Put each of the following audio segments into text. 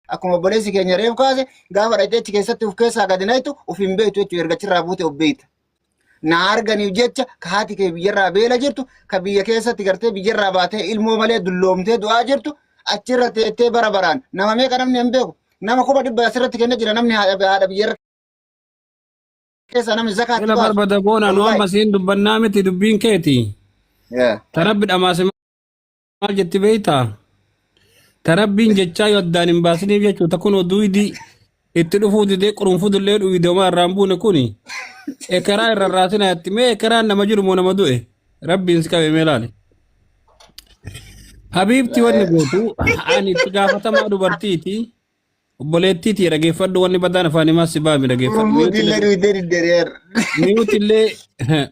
Akkuma obboleessi keenya reef kaase, gaafa dhaqxee achi keessatti of keessaa gadi naqxu of hin beektu jechuudha. Erga achirraa buute of beekta. Na arganiif jecha ka haati kee biyyarraa beela jirtu, ka biyya keessatti gartee biyyarraa baatee ilmoo malee dulloomtee du'aa jirtu, achirra teettee bara baraan nama meeqa namni hin beeku. Nama 100,000 asirratti kennee jira namni haadha biyyarra keessaa namni zakaatti Ila baasu. barbada boona nu Wallaahi. amma siin dubbannaa miti dubbiin keeti. Yeah. Ta rabbi dhamaase maal jetti beektaa? Ta rabbiin jechaa yoo addaan hin baasiniif jechuudha kun duwidi itti dhufuu didee qurunfudullee dhuyide homaa irraa hin buune kuni ekeraa irra raasina jetti mee ekeraan nama jiru moo nama du'e rabbiin si qabe mee laali. Habiibti wanni gootu ani itti gaafatamaa dubartiiti. Obboleettii tiyya dhageeffadhu wanni badaan afaan himaa si baami dhageeffadhu. Qurunfuutillee duwidee diddeereer. Miyuutillee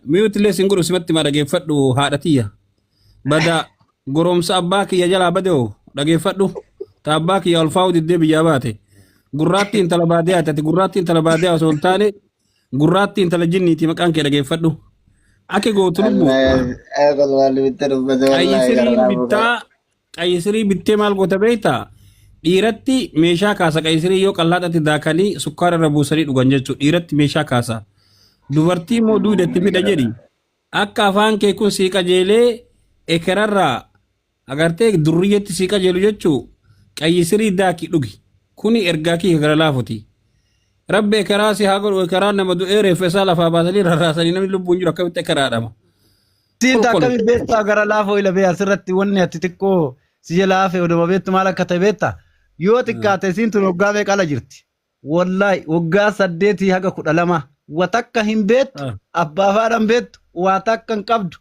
miyuutillee sin godhu simatti himaa dhageeffadhu haadha tiyya. Badaa goromsa abbaa kiyya jalaa bade hoo dhageeffadhu. Ta abbaa kiyya ol faa'u diddee biyyaa baate. Gurraattii intala baadiyaati ati gurraattii intala baadiyaa osoo hin taane gurraattii intala jinniiti maqaan kee dhageeffadhu. Akka gootu lubbuu. Qayyisiriin bittaa Qayyisirii bittee maal goota beektaa? Dhiiratti meeshaa kaasa qayyisirii yoo qallaaxatti daakanii sukkaara irra buusanii dhugan jechuudha. Dhiiratti meeshaa kaasa. Dubartii immoo duudatti fida jedhi. Akka afaan kee kun sii qajeelee ekerarraa agartee durriyyeetti sii qajeelu jechuu qayyisirii daakii dhugi. Kuni ergaa kiyya gara laafuti. Rabbi ekeraa si haa godhu ekeraan nama du'ee reeffa isaa lafaa baasanii rarraasanii namni lubbuun jiru akkamitti ekeraadhama. Siin Kolkole. akkami beektaa gara laafoo ila bee asirratti wanni ati xiqqoo si jala hafe oduma beektu maal akka ta'e beektaa? Yoo xiqqaate siin tun waggaa meeqa ala jirti? Wallaahi waggaa 8 haga 12 wa takka hin beektu abbaa faadha hin beektu waa takka hin qabdu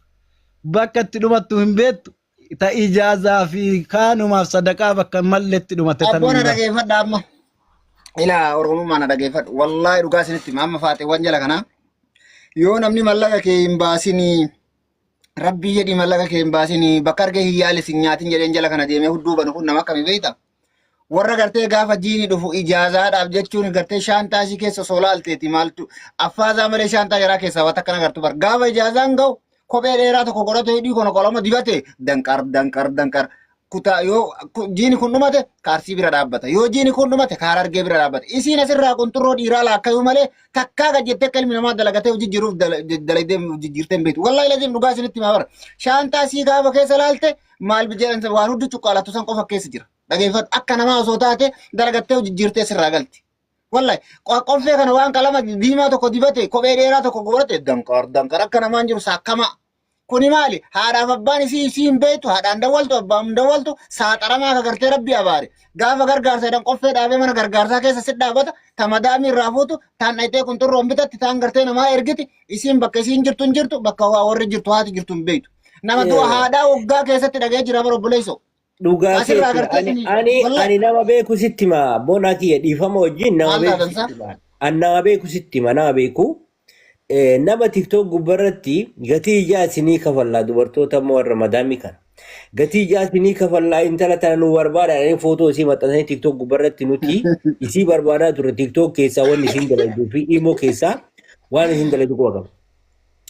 bakka itti dhumattu hin beektu ta ijaazaa fi kaanumaaf sadaqaa bakka hin malletti dhumate tan Abboon na hundaa. dhageeffadha amma. Ilaa Oromummaa na dhageeffadhu. Wallaahi dhugaa isinitti hima. Amma faaxeewwan jala kanaa. Yoo namni mallaqa kee hin baasinii rabbii jedhii mallaqa kee hin baasinii bakka argee hin yaali sin nyaatin jedheen jala kana deemee hudduu banu kun nama akkami beekta? Warra gartee gaafa jiini dhufu ijaazaadhaaf jechuun gartee shaantaa isii keessa osoo laalteeti maaltu affaasaa malee shaantaa jaraa keessaa waan akkana gartu bar gaafa ijaazaan ga'u kophee dheeraa tokko godhate hidhii kono qolama dibate danqar danqar danqar kutaa yoo jiini kun dhumate kaarsii bira dhaabbata yoo jiini kun dhumate kaar argee bira dhaabbata isiin asirraa qunxurroo dhiiraa laakkayuu malee takkaa gad jettee akka ilmi namaa dalagatee hojii jiruuf dalagdee jijjiirtee hin beektu wallaahi laziim dhugaa isinitti himaa bara shaantaa sii gaafa keessa laalte maal jedhan waan hundi cuqqaalattu san qofa keessa jira dhageeffadhu akka namaa osoo taate dalagattee hojii jijjiirtee sirraa galti. Wallahi qoffee kana waan qalama diimaa tokko dibate kophee dheeraa tokko godhate danqar danqar akka namaan jiru saakkama. Kuni maali? Haadhaaf abbaan isii isii hin beektu, haadhaan dawwaltu, abbaan hin dawwaltu, saaxaramaa akka gartee rabbi abaare. Gaafa gargaarsa jedhan qoffee dhaabee mana gargaarsaa keessa si dhaabata, ta madaamii irraa fuutu, taan dhayxee qunxurroon bitatti, taan gartee namaa ergiti, isiin bakka isiin jirtu hin jirtu, bakka waa warri jirtu haati jirtu hin beektu. Nama du'a haadhaa waggaa keessatti dhaga'ee jira bara obboleessoo. Dhugaa Asirraa keeti. gartee Ani isinii ani wallahi ani nama beeku sitti hima. Bonaa kiyya dhiifama wajjin nama maal beeku taatan isaa? sitti hima. Ani nama beeku sitti hima nama beeku. Nama TikTok gubbarratti gatii ijaa isinii kafallaa dubartoota immoo warra madaamii kana. Gatii ijaa isinii kafallaa intala tana nu barbaada jedhanii footoo isii maxxansanii TikTok gubbarratti nuti isii barbaadaa turre TikTok keessaa wanni isiin dalagduu fi imo keessaa waan isiin dalagdu quba qaba.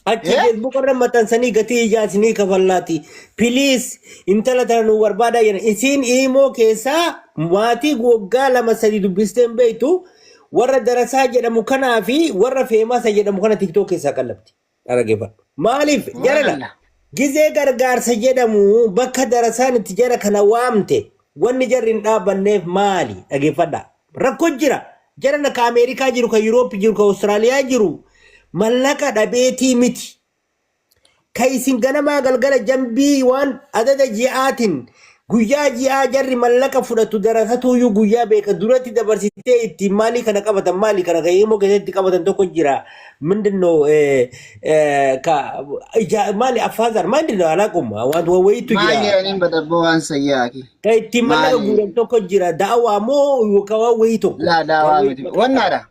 Achi Eh? Facebook irra maxxansanii gatii ijaa isinii kafallaati. Please intala tana nu barbaadaa jedhan. Isiin imo keessaa maatii waggaa 2 3 dubbistee hin beektu warra darasaa jedhamu kanaa fi warra feemasa jedhamu kana TikTok keessaa qallabdi. Dhaggeeffadhu. Maaliif jarana Wallah. gizee gargaarsa jedhamu bakka darasaan itti jara kana waamte wanni jarri hin dhaabbanneef maali? Dhaggeeffadha. Rakkoo jira. Jarana ka Ameerikaa jiru, ka Yuuroop jiru, ka Awustiraaliyaa jiru mallaqa dhabeetii miti. Ka isin ganamaa galgala jambii waan adada ji'aatiin guyyaa ji'aa jarri mallaqa fudhatu darasatuuyyuu guyyaa beeka duratti dabarsitee ittiin maalii kana qabatan maalii kana kan immoo keessatti qabatan tokko jira mindinno ka ija maali affaazar mindinno alaaquma waan wayiitu Maal jira jedhaniin badabboo waan sayyaaki. ka ittiin mallaqa Maali? guuran tokko jira da'awaa moo yookaan waan wayii tokko Laa waan daawaa wayii miti. maqaa qaba. Wannaadha.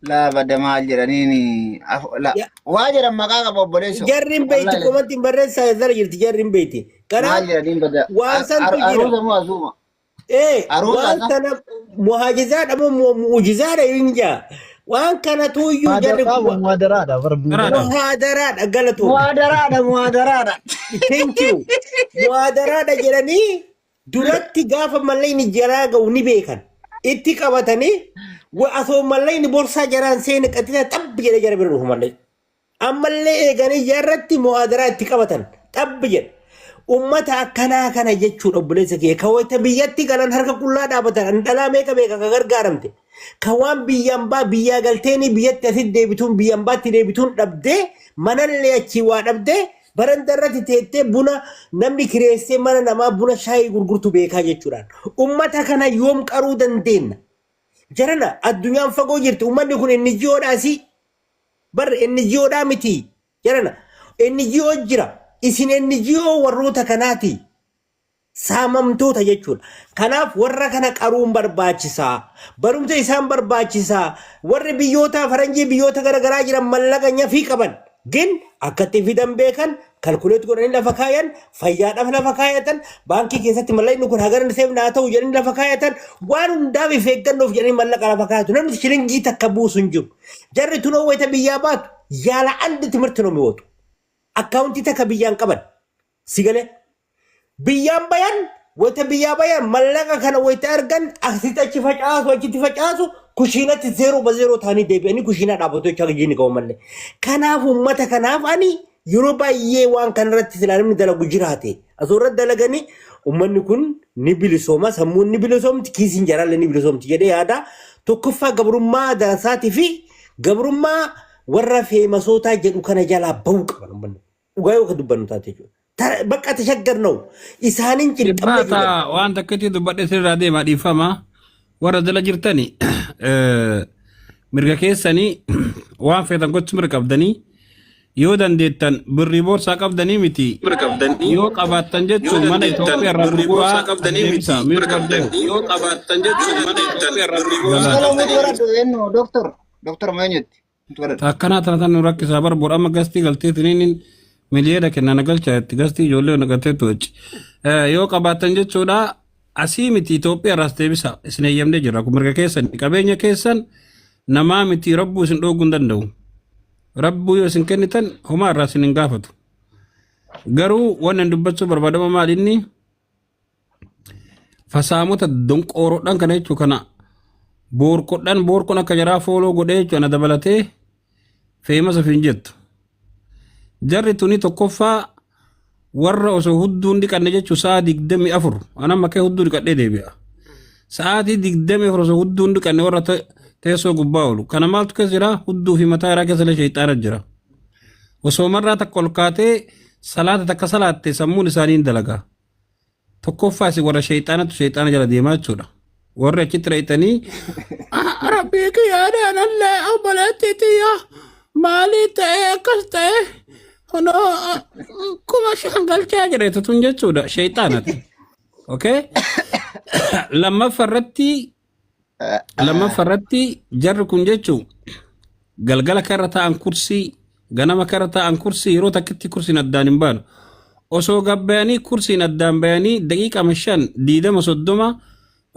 Laa bada maal jedhaniin la Ya- waa jedhan maqaa qaba obboleesso. Jarri hin beektu Wallaahi komantiin barreessaa jara jirti jarri hin beekti. maal Kanaaf jedhaniin bada waan santu jira. aruusa moo asuuma? Ee Aruusa waan isa? sana muhaajizaadha moo mu'ujizaadha hin jaa. Waan kanatu iyyuu jarri Muhaadaraadha muhaadaraadha bara Garaadha. muhaadaraadha galatoomi. Muhaadaraadha muhaadaraadha. Thank you. Muhaadaraadha jedhanii duratti gaafa mallaqni jaraa ga'u ni beekan. Itti qabatanii asoo mallaqni borsaa jaraan seene qaxxita xabbi jedhee jara bira dhufu mallee. Ammallee eeganii jarratti muhaadaraa itti qabatan xabbi jedha. Ummata akkanaa kana jechuudha obboleessa kiyya. Ka wayita biyyatti galan harka qullaa dhaabatan an dhalaa meeqa meeqa ka gargaaramte. Ka waan biyya ambaa biyyaa galteeni biyyatti asitti deebituun biyya ambaatti deebituun dhabdee manallee achii waa dhabdee baranda irratti teettee buna namni kireessee mana namaa buna shaayii gurgurtu beekaa jechuudhaan. Ummata kana yoom qaruu dandeenna? Jarana addunyaan fagoo jirti. Ummanni kun NGO dha asii. Bar NGO dhaa miti. Jarana NGO jira. Isin NGO warroota kanaati. Saamamtoota jechuudha. Kanaaf warra kana qaruun barbaachisaa. Barumsa isaan barbaachisaa. Warri biyyoota faranjii biyyoota garaagaraa jiran mallaqa nyafii qaban. Gin akka itti fidan beekan calculate godhanii lafa kaayan fayyaadhaaf lafa kaayatan baankii keessatti mallaqni kun hagana save naa ta'u jedhanii lafa kaayatan waan hundaaf if eeggannoof jedhanii mallaqa lafa kaayatu. Namni shilingii takka buusu hin jiru. Jarri tunoo wayita biyyaa baatu yaala andi timirti no mi'ootu. Akkaawuntii takka biyyaan qaban. Si galee biyyaan bayan wayita biyyaa bayan mallaqa kana wayita argan asitti achi facaasu achitti facaasu kushiinatti zeeroo ba zeeroo ta'anii deebi'anii kushiinaa dhaabbatu jechaa gijjiin qabu malee. Kanaaf uummata kanaaf ani yeroo baay'ee waan kanarratti silaa namni dalagu jiraate asoo irratti dalaganii uummanni kun ni bilisooma sammuun ni bilisoomti kiisiin jaraallee ni bilisoomti jedhee yaada. Tokkoffaa gabrummaa darasaatii fi gabrummaa warra feemasootaa jedhu kana jalaa bahuu qaban uummanni. Dhugaa yoo ka dubbannu taate jechuudha. Bakka tashaggar na'u isaaniin cinqamne Dhibbaata jechuudha. waan takka itti dubbadhe sirraa deema dhiifama. Warra jala jirtani mirga keessanii waan feetan gochuu mirga qabdanii yoo dandeettan birrii boorsaa qabdanii miti yoo qabaattan jechuun mana Itoophiyaa irraa gurguraa deebisa mirga qabdu. Galaa. Solo mutu baradhu eenyu doktor doktor meenyutti mutu baradhu. Akkanaa tana tan nu rakkisaa bar bor amma gastii galteetiniin miliyoona kenna na galcha itti gastii ijoollee na galteetu waci. Yoo qabaattan jechuudha asii miti Itoophiyaa irraas deebisa isin eeyyamnee jirra kun mirga keessan qabeenya keessan namaa miti rabbuu isin dhooguu hin danda'u. Rabbuu yoo isin kennitan homaa irraa isin hin gaafatu. Garuu wannan dubbachuu barbaadama maal inni fasaamota donqooroodhaan kana jechuu kana boorkodhaan boorkoon akka jaraa fooloo godhee jechuu ana dabalatee feemasa ofiin jettu. Jarri tuni tokkoffaa warra osoo hudduun dhiqanne jechuu sa'a 24 ana makee hudduu dhiqadhee deebi'a. Sa'aatii 24 osoo hudduun dhiqanne warra teessoo gubbaa oolu. Kana maaltu keessa jira? Hudduu fi mataa irraa keessa illee sheexaana jira. Osoo marraa takka ol kaatee salaata takka salaatte sammuun isaanii hin dalaga. Tokkoffaa isin warra sheexaanatu sheexaana jala deemaa jechuudha. Warri achitti reeyxanii Rabbii kiyyaadhaan allee obboleettii tiyya maalii ta'ee akkas ta'e kunoo 5,000 galchaa jedhe tun jechuudha sheexaanati. Okay? Lammaffaa irratti lammaffaa irratti jarri kun jechuun galgala karra taa'an kursii ganama karra taa'an kursii yeroo takkitti kursiin addaan hin baanu. Osoo gabbayanii kursiin addaan bayanii daqiiqama 5 20 30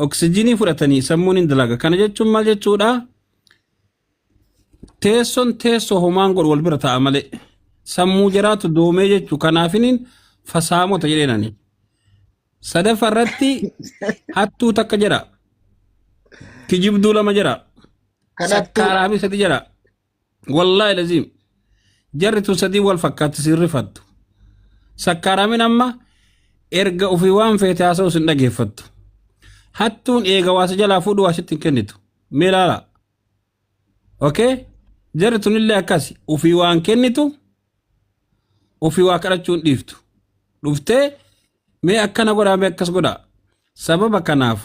oksijinii fudhatanii sammuun hin dalaga. Kana jechuun maal jechuudha? Teessoon teessoo homaan godhu wal bira taa'a malee. Sammuu jaraatu doomee jechuu kanaafiniin fasaamota jedheenani. Sadaffaa irratti hattuu takka jedha. Kijibduu lama jedha. Kanattuu Sakkaaraamii sadi jedha. Wallaahi laziim. Jarri tun sadii wal fakkaatti sin rifattu. Sakkaaraamin amma erga ofii waan feete haasa'u sin dhageeffattu. Hattuun eega waasa jalaa fuudhu waa sitti hin kennitu. Mee ilaala. Okay? Jarri tunillee akkasi. Ofii waan kennitu ofii waa kadhachuu hin dhiiftu. Dhuftee mee akkana godhaa mee akkas godhaa. Sababa kanaaf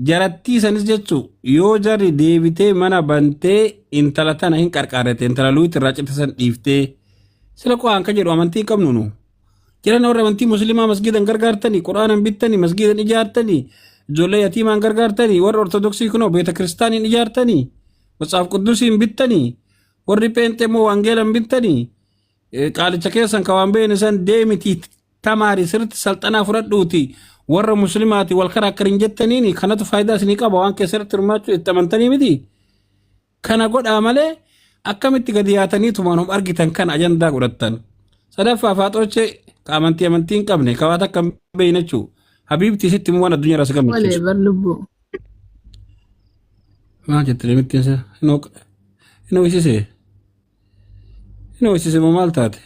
jarattii sanis jechuu yoo jarri deebitee mana bantee intala tana hin qarqaarrete intala luuti irraa cite san dhiiftee sila qo'aan ka jedhu amantii hin qabnu nu. Jiran warra amantii musliimaa masgiidan gargaartanii quraanan bittanii masgiidan ijaartanii ijoollee yatiimaan gargaartanii warra ortodoksii kunoo beeta kiristaaniin ijaartanii matsaaf quddusiin bittanii warri pheenxee immoo wangeelan bittanii qaalicha keessan ka waan beekne san deemitii tamaari sirriitti salxanaa fudhadhuuti warra muslimaati wal karaa akka hin jettaniini kanatu faayidaa isinii qaba waan keessatti hirmaachuu itti amantanii miti. Kana godhaa malee akkamitti gadi yaatanii tumaan hom argitan kan ajandaa godhattan. Sadaffaa faaxoochee ka amantii amantii hin qabne ka waan takka hin beekne jechuu. Habiibtii sitti immoo waan addunyaa irraa si Malee gammachiisu. bar lubbuu. Maal jette deemittiin isa? Hin ho'isise. Hin ho'isise moo maal taate?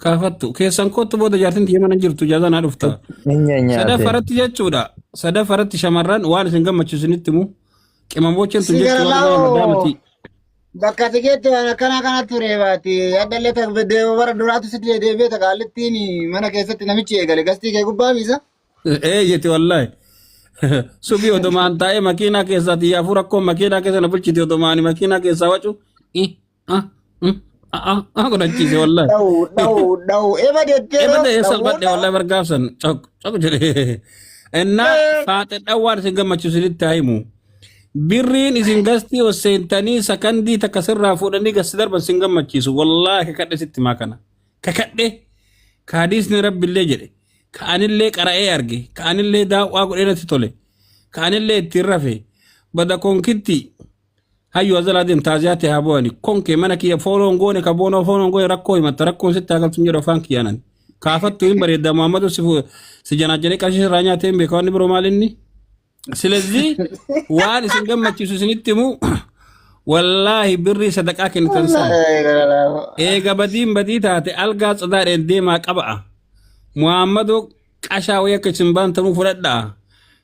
Kaafattu. Keessan kottu booda jaartiin tiyya mana jirtu jaazaa naa dhufta. Hin nyaate. Sadaffaratti jechuudha. Sadaffaratti shamarran waan isin gammachiisu isinitti himu. Qimamocheen tun Si gara jechuun waan laa'oo. madaamati. Bakka ati geette waan akkanaa kanatti ture baati. Addallee takka bara duraatu sitti deebi'ee takkaallittiin mana keessatti namichi eegale gastii kee gubbaa miisa. Ee jette wallaahi. Subii odomaan taa'ee makiinaa keessaa xiyyaafuu rakkoon makiinaa keessa na bulchite odomaan makiinaa keessaa wacu. I a mm a a a godhachiise wallaahi. Dha'u dha'u dha'u eba jettee Eba ta'ee salphadhe wallaahi bargaafsan cok cok jedhe. Innaa faaxedhaan waan isin gammachiisu isinitti haa himu. Birriin isin gastii ol seentanii sakandii takka sirraa fuudhanii gasti darban isin gammachiisu. Wallaahi kakadhe sitti himaa kana. Kakadhe ka hadiisni rabbillee jedhe. Ka anillee qara'ee arge. Ka anillee daawwaa godhee natti tole. Ka anillee ittiin rafe. Bada konkitti hayyu azalaa deem taaziyaa ta'e haa bu'ani. Konke mana kiyya fooloon goone ka boonoo fooloon goone rakkoo himatta rakkoon sitti haa galtu hin jedhu afaan kiyyaanan. Kaafattu hin bareedda Muhammadu si janaajjanee qarshii sirraa nyaatee hin beeka wanni biroo maal inni? Silazii waan isin gammachiisu isinitti himu wallaahi birrii sadaqaa kennitan sana. Eega badiin badii taate algaa tsadaadheen deemaa qaba'a. Muhammadu qashaa wayii akka isin baantanuu fudhadhaa.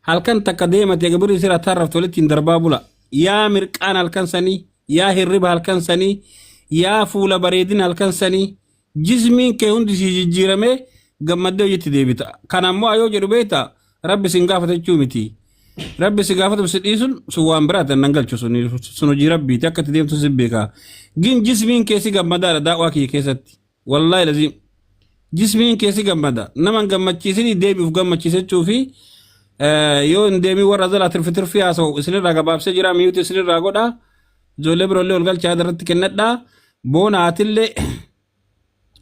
Halkan takka deemate eega birrii sirraa tarraftu walitti hin darbaa bula. Yaa mirqaan halkan sanii, yaa hirriba halkan sanii, yaa fuula bareedina halkan sanii, jismiin kee hundi si jijjiiramee gammaddee hojiitti deebita. Kana ammoo ayoo jedhu beekta rabbi sin gaafata jechuu miti. Rabbi si gaafatu si dhiisuun sun waan biraati nan galchu sun sun hojii rabbiiti akka itti deemtu si beeka. Gin jismiin kee si gammadaadha daawwaa kiyya keessatti. Wallaahi laziim. Jismiin kee si gammada. Nama hin gammachiisinii deebi'uuf gammachiisa jechuu fi yoo hin deemin warra jalaa tirfi tirfi haasa'u isinirraa gabaabsee jira miyuuti isinirraa godha. Ijoollee biroollee ol galchaa irratti kennadhaa. Boona atillee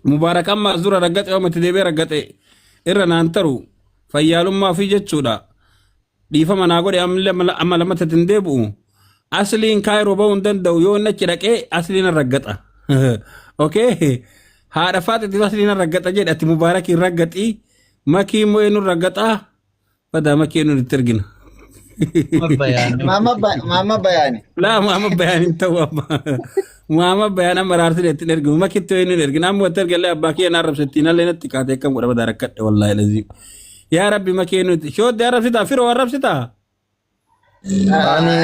Mubaarak amma as dura raggaxe yoo itti deebi'ee raggaxe irra naan taru fayyaalummaa ofii jechuudha. Dhiifama naa godhe ammallee amma lamatti hin deebi'u. Asliin kaayiroo ba'uu hin danda'u yoo inni achi dhaqee asliin nan raggaxa. Okay. Haadha faaxitti asliin nan raggaxa jedhe ati Mubaarakiin raggaxi. Makii immoo eenyuun raggaxaa? Badaa makii eenyuun itti ergina. Maamma bayaani. Laa Muhammad Bayaan hin ta'u amma. Muhammad Bayaan amma raarsilee ittiin erginu. Makitti yoo inni ergina amma watti ergallee abbaa kiyya na arrabse ittiin allee natti kaatee akkam godha badaa rakkadhe wallaahi lazii. Yaa Rabbi makii eenyutti. Shootti arrabsitaa firoo arrabsitaa. Ani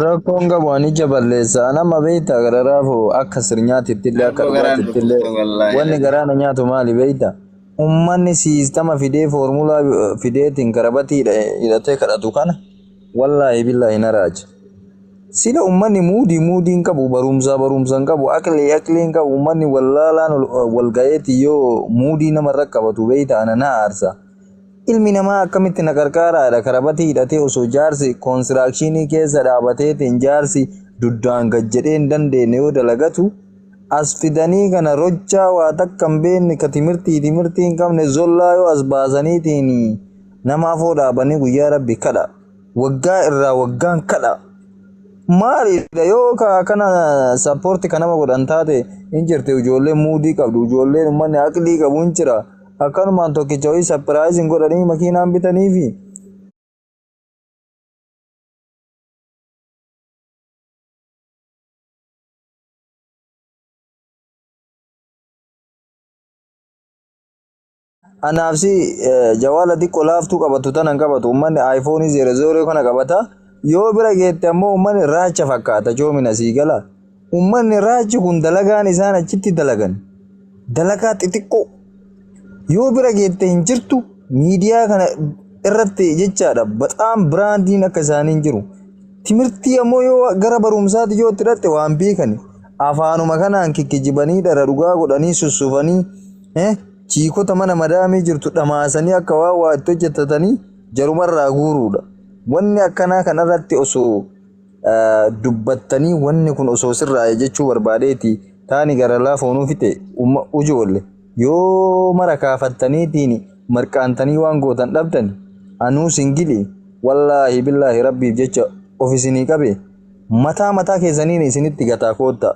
rakkoon qabu ani ija balleessa. Ani amma beektaa gara raafu akka sirnyaatitti illee akka Rakkoo garaan dhugaatitti illee dhukkubsa wallaahi. wanni garaa na nyaatu maali beektaa? Ummanni siistama fidee foormulaa fideetiin karabatii hidhatee kadhatu kana wallaahi billaahi na raaja. Sila ummanni muudii muudii hin qabu barumsaa barumsa hin qabu aqlii aqlii hin qabu ummanni wallaalaan wal gaheetii yoo muudii namarra qabatu beektaa ana na aarsa. Ilmi namaa akkamitti na qarqaaraadha karabatii hidhatee osoo jaarsi koonsiraakshinii keessa dhaabateetiin jaarsi duddaan gad jedhee hin dandeenye yoo dalagatu as fidanii kana rochaa waa takka hin beekne ka timirtii timirtii hin qabne zollaa yoo as baasaniitiin nama afoo dhaabanii guyyaa rabbi kadha waggaa irraa waggaan kadha maalidha yoo ka kana sappoorti ka nama godhan taate hin jirti ijoolleen muudii qabdu ijoolleen uummanni aqlii qabu hin jira akkanumaan tokkicha wayii sapiraayiziin godhanii makiinaan bitaniifi. Anaaf si jawaala xiqqoo laaftuu qabatu tana hin qabatu uummanni aayifoonii zeero zeeroo kana qabata yoo bira geette ammoo uummanni raacha fakkaata joomina sii gala uummanni raachi kun dalagaan isaan achitti dalagan dalagaa xixiqqoo yoo bira geette hin jirtu miidiyaa kana irratti jechaadha baxaam biraandiin akka isaanii hin jiru timirtii ammoo yoo gara barumsaatti yoo itti hidhatte waan beekani afaanuma kanaan kikkijibanii dhara dhugaa godhanii sussufanii chiikota mana madaamii jirtu dhamaasanii akka waan waa itti hojjetatanii jarumarraa guuruudha. Wanni akkanaa kanarratti osoo dubbattanii wanni kun osoo sirraa'e jechuu barbaadeeti taani gara laafoonuu fixe ujoolle yoo mara kaafattaniitiin marqaantanii waan gootan dhabdan anuu singili wallaahi billaahi rabbiif jecha of isinii qabe mataa mataa keessaniin isinitti gataa koottaa.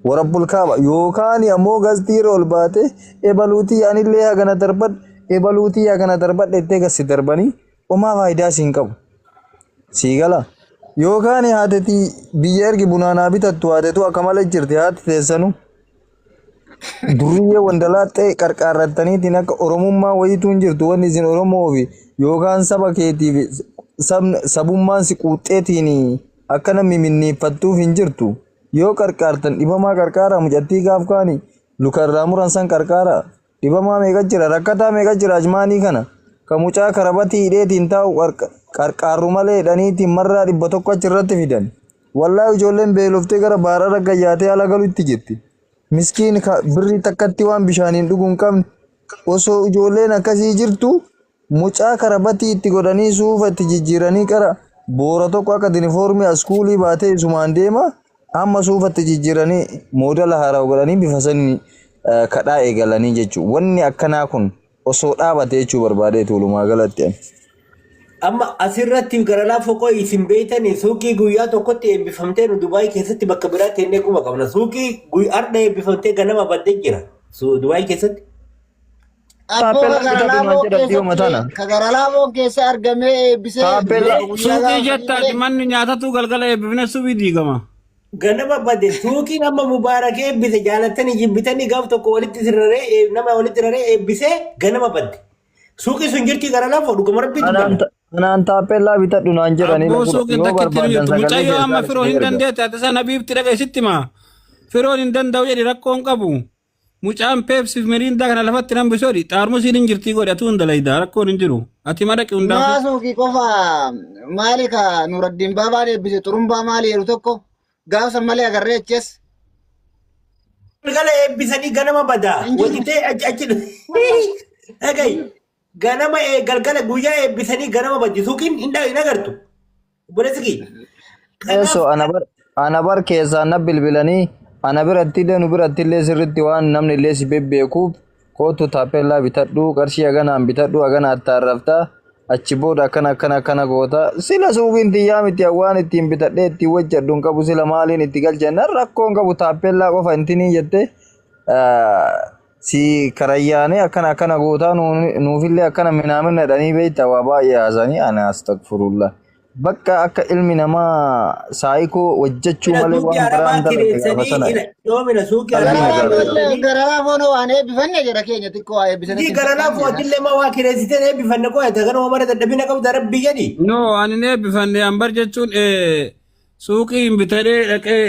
Warabbul kaaba yookaan ammoo gastii irra ol baate ebaluutii anillee hagana darbadhe ebaluutii hagana darbadhe jettee gasi darbanii homaa faayidaa siin qabu. Sii gala. Yookaan haateti biyya ergi bunaanaa bitattu haatetu akka malee jirti haati teessanu. Duriyyee wandalaaxxee qarqaarrattaniitiin akka Oromummaa wayituu hin jirtu wanni isin Oromoo fi yookaan saba keetiif sabummaan si quuxxeetiin akka namni minniiffattuuf hin jirtu. Yoo qarqaartan dhibamaa qarqaara mucattii gaaf kaani lukarraa muran san qarqaara. Dhibamaa meeqa jira rakkataa meeqa jira ajmaanii kana. Ka mucaa karabatii hidheetiin taa'u qarqaarru malee hidhaniitiin marraa 100 achirratti fidan. Wallaahi ijoolleen beeloftee gara baarara gayyaatee ala galutti jirti. Miskiin ka birrii takkatti waan bishaaniin dhuguu hin qabne osoo ijoolleen akkasii jirtu mucaa karabatii itti godhanii suufa itti jijjiiranii qara boora tokko akka dinifoormii askuulii baatee isumaan deema amma suufa itti jijjiiranii moodala haaraa godhanii bifa saniin kadhaa eegalanii jechuudha. Wanni akkanaa kun osoo dhaabate jechuu barbaadeetu walumaa galatti ani. Amma asirratti gara laafoo qo'i isin beeytanii suuqii guyyaa tokkotti eebbifamtee nu Dubaay keessatti bakka biraatti illee quba qabna. Suuqii har'a eebbifamtee ganama baddee jira. Dubaay keessatti. Abboo Taappellaa bitadhu naan jedhan dhiyoo tana. ka gara laafoo keessa argamee eebbisee Taappellaa. guyyaa Suuqii gaafa jettaati malee. manni nyaatatu galgala eebbifne subii diigama. Ganama bade suuqiin amma mubaarakee eebbise jaalattanii jibbitanii gaaf tokko walitti sirraree nama walitti raree eebbisee ganama badde. Suuqii sun jirti gara laafoo dhuguma rabbii dubbanna. Anaan taappellaa bitadhu naan jedhanii Abboo na suuqiin yoo takkitti hin barbaadan jirtu. sagalee Mucayyoo amma keessaan firoo isin hin erga. dandeette ati sana biifti dhaqa isitti maa. Firoon hin danda'u jedhi rakkoo hin qabu. Mucaan peepsiif miriindaa kana lafatti nan bisoodhi. Xaarmusiin hin jirtii godhi atuu hin dalaydaa rakkoon hin jiru. Ati madaqi Maa hundaafuu. suuqii qofa maali ka Nuraddiin Baabaan eebbise xurumbaa maali jedhu tokko gaafsa malee agarree aches. Galgala eebbisanii ganama badaa. Hin jiru. Wajjitee achi achi. Dhagayi. Ganama galgala guyyaa eebbisanii ganama baddi suuqiin hin hin agartu. Obboleessi kiyya. Kanaaf Teessoo ana bar keessaan na bilbilanii ana biratti illee nu biratti illee sirritti waan namni illee si bebbeekuuf kootu taappellaa bitadhu qarshii haganaan bitadhu hagana attaarraftaa achi booda akkana akkana akkana goota sila suuqiin tiyyaa miti waan ittiin bitadhee ittiin hojjedhu hin qabu sila maaliin itti galchennan rakkoo hin qabu taappellaa qofa intinii jette si karayyaanee akkana akkana gootaa nuufillee akkana minaamina jedhanii beektaa waa baay'ee haasanii ana astagfirullah. Bakka akka ilmi namaa saayikoo hojjechuu Mina malee suuqii waan biraa arabaa hin dalagne gaafa kireessanii sana. ila yoomina suuqii Qalbii arabaa nagaa dalagu. kireessanii Gara laafoon waan eebbifanne jedha keenya xiqqoo waa eebbisanii Ni gara laafoo atillee maa waa kireessitee eebbifanne qo'ate kanuma mara dadhabina qabda rabbi jedhi. No ani hin eebbifanne ambar jechuun suuqii hin bitadhee dhaqee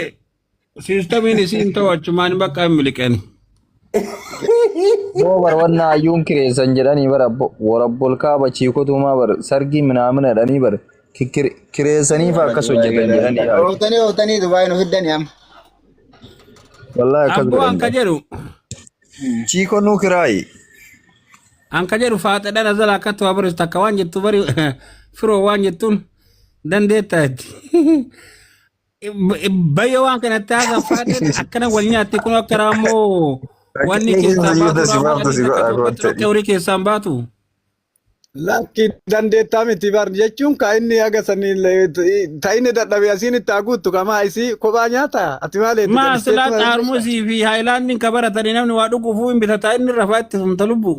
siistamiin isii hin ta'u achumaan bakka hin miliqeen. Boo bar wanna hayyuun kireessan jedhanii bara warabbol kaaba chiikotumaa bar sargii minaamina jedhanii bar kireessanii fa akkas hojjetan jedhanii yaadu. Ooftanii ooftanii Dubaay nu fiddani amma. Wallaahi akkas Abboo godhan. anka jedhu Chiikoo nuu kiraayi. anka jedhu faaxedhaan azala akkatti waa barreessu takka waan jettu bari firoo waan jettuun dandeettaa jetti. Bayyoo waan kanatti haasaa faaxeen akkana wal nyaatti kun akka raammoo wanni keessaan baatu raammoo adii takka torbatti dhoqqee horii keessaan baatu. Lakki dandeettaa miti bar jechuun ka inni haga sanii ta inni dadhabe asiin itti haguuttu kamaa isii kophaa nyaata ati maal eetti Maa silaa gadisteetu xaarmusii fi haayilaandiin ka baratanii namni waa dhuguufuu hin bitata inni rafaa itti sumta lubbu.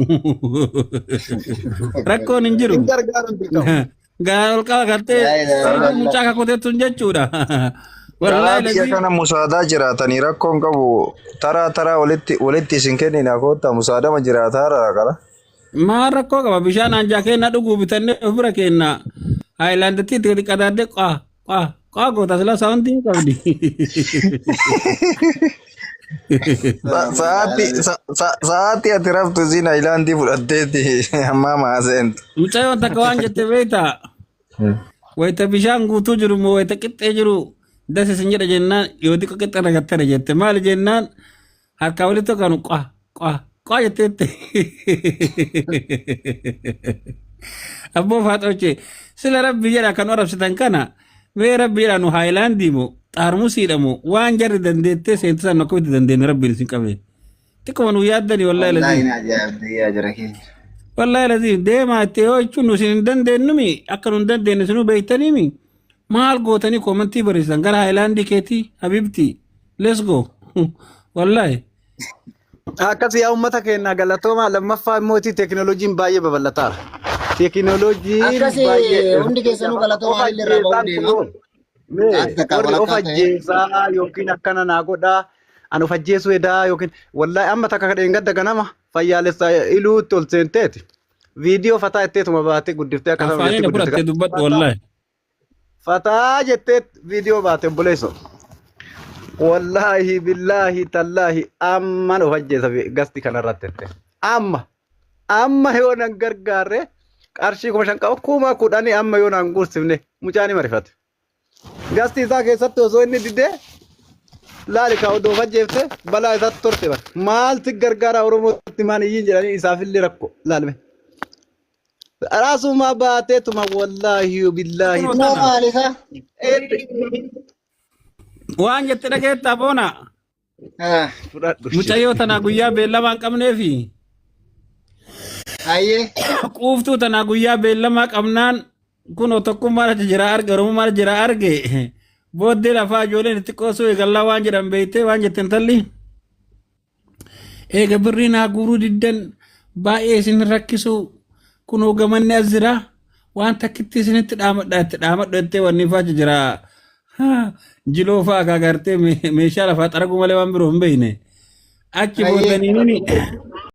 Rakkoon hin jiru. hin gargaaru hin dirqamu. Garaa ol qaba gartee Laa ilaaha siifuu illallah. mucaa kakuteettuun jechuudha. Karaa Wallaahi biyya lazii kana musaadaa jiraatanii rakkoon qabu taraa taraa walitti walitti isin kennina koottaa musaadama jiraataa rara qara. Maal rakkoo qaba bishaan anjaa kenna dhuguu bitannee of bira kenna. Haayilaanditti itti gadi qadaadde qaa qaa qaa goota sila saawuntii hin qabdi. Sa'aatii ati raftu isiin haayilaandii fudhatteeti ammaa maaseentu. Mucayyoon takka waan jette beektaa wayita bishaan guutuu jiru moo wayita qixxee jiru dasa isin jedha jennaan yoo xiqqoo qixxee ragattara jette maali jennaan harkaa walitti tokkanu qaa qaa qaa jetteette. Abboo faaxoochee sila rabbi jedha kan arabsitan kana mee rabbi jedha nu haayilaandii moo xaarmusiidha moo waan jarri dandeettee seentu san akkamitti dandeenye rabbiin isin qabe. Xiqquma nu yaaddani wallaahi Wallaahi lazim. na ajaa'ibde yaa jara keenya. Wallaahi lazim deemaa itti yoo jechuun nu isin hin dandeenyumi akka nu hin dandeenye isinuu beektaniimi maal gootanii koomantii barreessan gara haayilaandii keetii habibti let's go wallaahi. Akkas yaa uummata keenya galatoomaa lammaffaa immoo teekinooloojiin baay'ee babal'ataara. Teekinooloojiin Akkasii baay'ee hundi keessanuu galatoomaa qofa illee irraa ba'uu jeetaan deema. kun. Mee Sa'aatii takkaa warri of walakkaa ta'e. ajjeesaa yookiin akkana naa godhaa an of ajjeesuu edaa yookiin wallaahi amma takka kadheen gadda ganama fayyaalessa iluutti ol seenteeti. Viidiyoo fataa jetteetuma baatee guddiftee akkasuma Afaaniin jettee guddifte. fudhattee dubbadhu wallaahi. Fataa jettee viidiyoo baate obboleesso. Wallaahi billaahi tallaahi amman of ajjeesa gasti kanarratti jette. Amma amma yoo nan gargaarre qarshii 5,000 qaba 10,000 amma yoo naan guursifne mucaan ni marifate. Gasti isaa keessatti osoo inni didee laali kaa odoo of ajjeefte balaa isaatti torte bara. Maalti gargaara Oromootti maan iyyiin jedhanii isaafillee rakko laalme. Raasuma baateetuma wallaahi billaahi. Kunoo Kunoo tana. maal isaa? Waan jette dhageettaa boona. Ah, Fudhadhu. Mucayyoo tanaa guyyaa beellamaa hin qabneefi. Hayyee. Quuftuu tanaa guyyaa beellamaa qabnaan kunoo tokkummaan achi jira arge oromummaan achi jira arge. Booddee lafaa ijoolleen itti qoosuu eegallaa waan jedhan beektee waan jette intalli. Eega birrii naa guuruu diddan baay'ee isin rakkisu kunoo gamanni as jira waan takkitti isinitti dhaamadha itti dhaamadhu jettee wanni faa jira. Jiloo faa akka agartee meeshaa lafaa xaraguu malee waan biroo hin beekne. Achi Hayyee. boodaniin